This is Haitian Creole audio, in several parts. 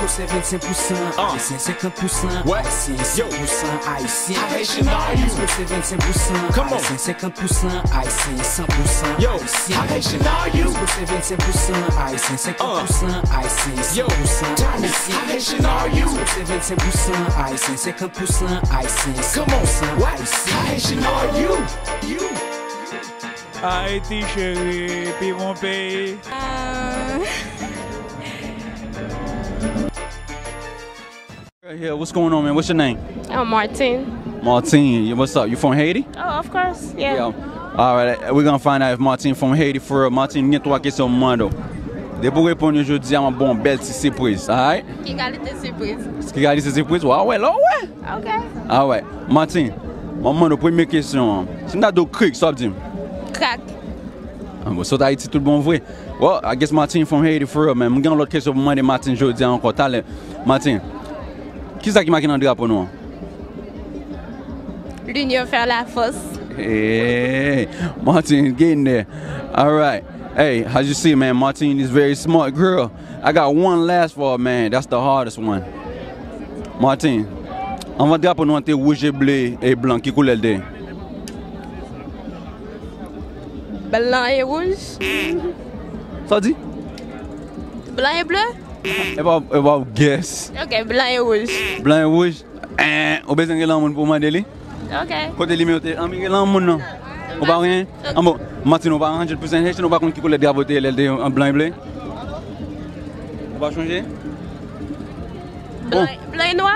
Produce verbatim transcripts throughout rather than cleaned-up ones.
Yo, se vennsenk pousan ayisyen, senkant pousan ayisyen, san pousan ayisyen. How Haitian are you? Yo, se vennsenk pousan ayisyen, senkant pousan ayisyen, san pousan ayisyen. Yo, how Haitian are you? Yo, se vennsenk pousan ayisyen, senkant pousan ayisyen, san pousan ayisyen. Yo, Thomas, how Haitian are you? Yo, se vennsenk pousan ayisyen, senkant pousan ayisyen, san pousan ayisyen. How Haitian are you? You. Ayiti cheri, pi bon peyi. Right here, what's going on, man? What's your name? Oh, Martine. Martine, you, what's up? You from Haiti? Oh, of course, yeah. Yeah. All right, we're gonna find out if Martine from Haiti for real. Martine, m gen twa kesyon m mande w. Depi w reponn yo jodi a, m ap ba w yon bèl ti sipriz, all right? Ki kalite sipriz? Ki kalite sipriz? Wa wè, lè w wè. Ok. All right. Martine, m ap mande w premye kesyon an. Si m ta di w krik, sa w ap di m? Krak. Ah, bon, sot Ayiti tout bon vre. Well, I guess Martine from Haiti for real, man. M gen yon lòt kesyon pou mande Martine jodi a ankò talè. Martine, kisa ki make nan drapo nou an? L'union fait la force. Hey, Martine, get in there. All right. Hey, as you see, man, Martine is very smart girl. I got one last for her, man. That's the hardest one. Martine, anvan drapo nou an te wouj e ble e blan, ki koulè l te ye? Blan e wouj. Sa w di? Blan e ble. E pa, e pa w guess. Ok, blan e wouj. Blan e wouj. Eh, ou bezwen rele yon moun pou w mande li? Ok. Kote nimewo te? Ann, rele yon moun non. Ou pa gen? An bon, Martine, ou pa hundred percent Haitian, ou pa konn ki koulè drapo te ye lè l te an blan e ble? Ou pa chonje? Bon. Blan, blan e nwa?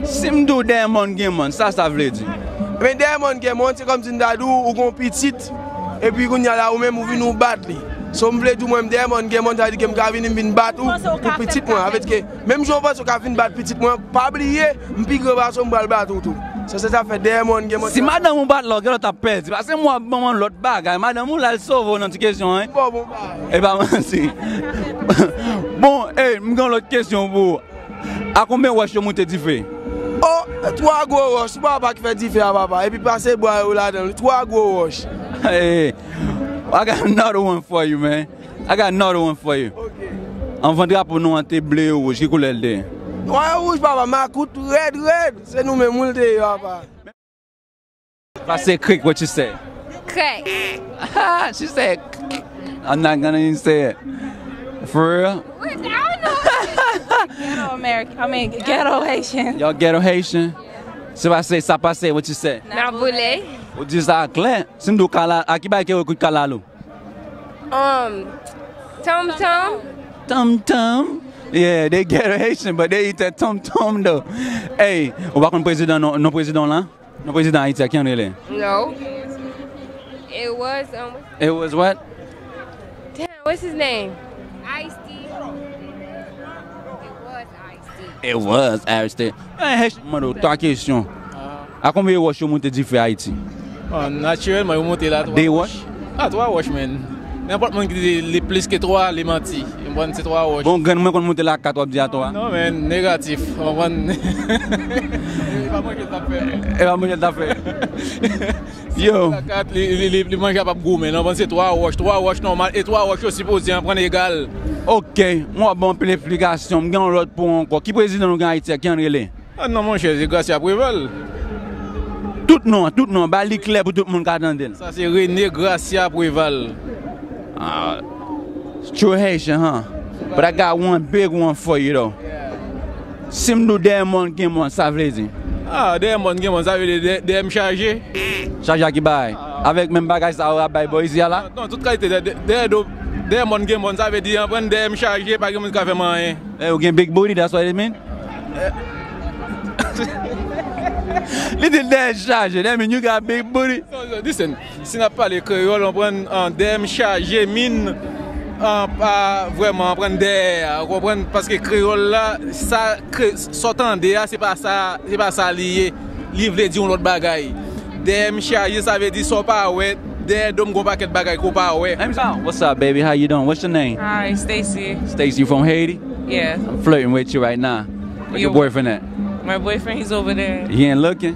Si m di w dèyè mòn gen mòn, sa sa vle di? Men dèyè mòn gen mòn, se kòmsi m ta di w, ou gon pitit, epi kounye a la, ou menm ou vin ou bat li. So, m vle di w, mwen, m dèyè mòn gen mòn, sa vle di ke m ka vini, m vin bat ou pou pitit mwen. Sa vle di ke, menm jan w panse w ka vin bat pitit mwen, pa bliye, m pi gran pase w, m pral bat ou tou. So, se sa fè dèyè mòn gen mòn. Si madanm ou bat la, w genlè t ap pèdi. Paske m wè w ap ban mwen lòt bagay. Madanm ou la, l sove w nan ti kesyon an, wi. Bon, bon, bagay. E pa manti. Bon, ey, m gen yon lòt kesyon pou ou. A konbyen wòch yo moute dife? O, twa gwo wòch, se papa ki fè dife a, papa. Epi pase bwa yo ladan l, twa gwo wòch. Hey, I got another one for you, man. I got another one for you. Ok. Anvan drapo nou an te ble e wouj, ki koulè l te ye? Nwa e wouj, papa, makout rèd, rèd. Se nou menm, wi, l te ye, papa. If I say creek, what you say? Crack. She said, "I'm not gonna even say it." For real? What? I don't know. Ghetto American. I mean, ghetto Haitian. Y'all ghetto Haitian? Si I say, sa pase, what you say? Nan boule. Ou di sa klè. Si m di w kala, a ki bagay ki yo ekri kalalou? Um, Tom Tom. Tom Tom? Yeah, they ghetto Haitian, but they eat that Tom Tom, though. Hey, ou pa konn prezidan, non, non prezidan la? Non, prezidan Ayiti a, ki jan l rele? No. It was, um, It was what? Damn, what's his name? Ice-T. It was Ice-T. It was Ice-T. Eh, hey, mande w twa kesyon. A konbyen wòch yo moute dife Ayiti? Bon, natirèlman, yo moute la twa wòch. De wòch? A, twa wòch, men. Nenpòt moun ki di li plis ke twa, li manti. Bon, se twa wòch. Bon, grann mwen konn moute la kat, w ap di a twa? Non, men, negatif. Ou konprann? E pa manje l t ap fè. E pa manje l t ap fè. Yo. La kat, li, li, li, li manje a p ap goumen. Non, bon, se twa wòch. Twa wòch nòmal. E twa wòch yo sipoze an pran egal. Ok. Mwen w ap ban anpil esplikasyon. M gen yon lòt pou ou ankò. Ki prezidan nou gen Ayiti a? Ki jan l rele? A non, monchè, se Gracia Préval. Tout non, tout non, ba li klè pou tout moun ka tande l. Sa se René Gracia Préval. Ah, true Haitian, huh? But I got one big one for you, though. Si m di w dèyè mòn gen mòn, sa vle di? Ah, dèyè mòn gen mòn, sa vle di dè-, dèyè m chaje. Chaje a ki bagay? Avèk menm bagay sa yo ap bay bò isi a la? Non, tout kalite dè-, dè-, dèyè do, dèyè mòn gen mòn, sa vle di anprann dèyè m chaje, pa gen moun ki ka fè m anyen. Eh, ou gen big booty, that's what it mean? Li di dèyè chaje, that mean you got big booty. So, so, listen, si n ap pale kreyòl, ou konprann, an, dèyè m chaje, mean, an, pa vrèman, ou konprann, dèyè a, ou konprann, paske kreyòl la, sa, kre-, sa w tande a, se pa sa, se pa sa li ye. Li vle di yon lòt bagay. Dèyè m chaje, sa vle di sa w pa wè. Dèyè do m gon pakèt bagay ke w pa wè. Hey, what's up, baby? How you doing? What's your name? Hi, Stacy. Stacy, you from Haiti? Yeah. I'm flirting with you right now. Where your boyfriend at? My boyfriend, he's over there. He ain't looking?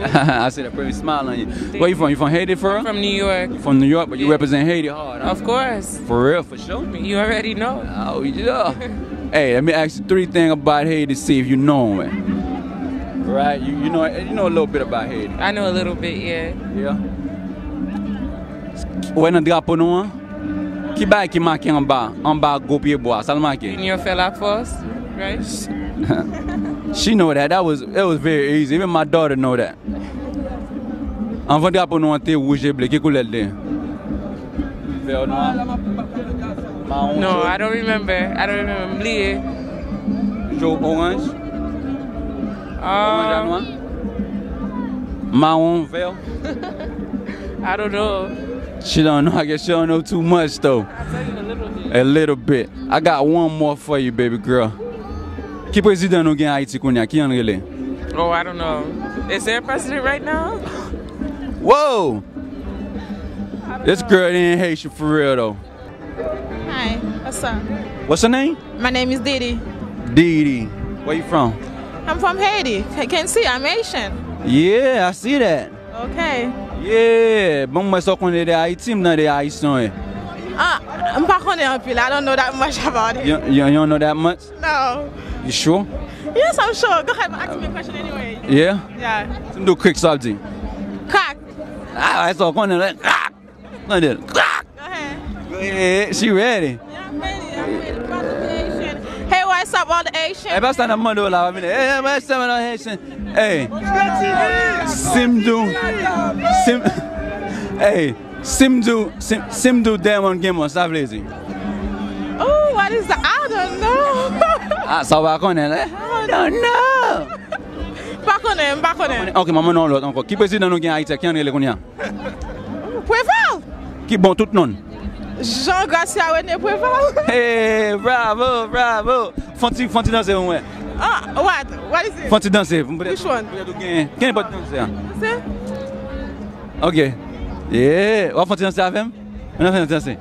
I see that pretty smile on you. Where you from? You from Haiti, for real? From New York. You from New York, but you represent Haiti hard, huh? Of course. For real, for sure? You already know. Oh, yeah. Hey, let me ask you three things about Haiti, see if you know it. Right? You, you know you know a little bit about Haiti. I know a little bit, yeah. Yeah. Wè nan drapo nou an? Ki bagay ki make anba, anba gwo pye bwa? Sa l make? Union fait la force, right? She know that. That was, it was very easy. Even my daughter know that. Anvan drapo nou an te wouj e ble, ki koulè l te? Vè, nwa, mawon, jòn. No, I don't remember. I don't remember. M bliye. Jòn, oranj. Oranj a nwa. Mawon, vè. I don't know. She don't know. I guess she don't know too much, though. I tell you a little bit. A little bit. I got one more for you, baby girl. Ki prezidan nou gen Ayiti kounye a? Ki jan l rele? Oh, I don't know. Is there a president right now? Whoa! This girl ain't Haitian for real, though. Hi, what's up? What's your name? My name is Didi. Didi. Where you from? I'm from Haiti. You can see I'm Haitian. Yeah, I see that. Okay. Yeah, bon, mwen sa konnen de Ayiti, m nan de Ayisyen. Ah, m pa konnen anpil. I don't know that much about it. You, you, you don't know that much? No. You sure? Yes, I'm sure. Go ahead, ask me a question anyway. Yeah? Yeah. Si m di w krik, sa w ap di? Crack. Ah, sa w konnen, like, crack. Konnen, crack. Go ahead. Go ahead. She ready. Yeah, I'm ready. I'm ready. Proud to be Haitian. Hey, what's up, all the Haitians? Hey, pa sa n ap mande w la, pa vini. Hey, what's up, all the Haitian? Hey. Si m di w, si m, hey, si m di w, si, si m di w Diamond gen mò, sa vle di? Oh, what is that? I don't know. Ah, sa w pa konnen, eh? I don't know. Pa konnen, m pa konnen. Ok, m a mande yon lòt ankò. Ki prezidan nou gen Ayiti a? Ki jan l rele kounye a? Preval. Ki bon tout non l? Jean Gracia René Preval. Hey, bravo, bravo. Fon ti, fon ti danse pou mwen. Ah, what? What is it? Fon ti danse. Which one? Kenpòt danse a. Danse? Ok. Yeah. W ap fon ti danse avè m? Ann fè yon ti danse.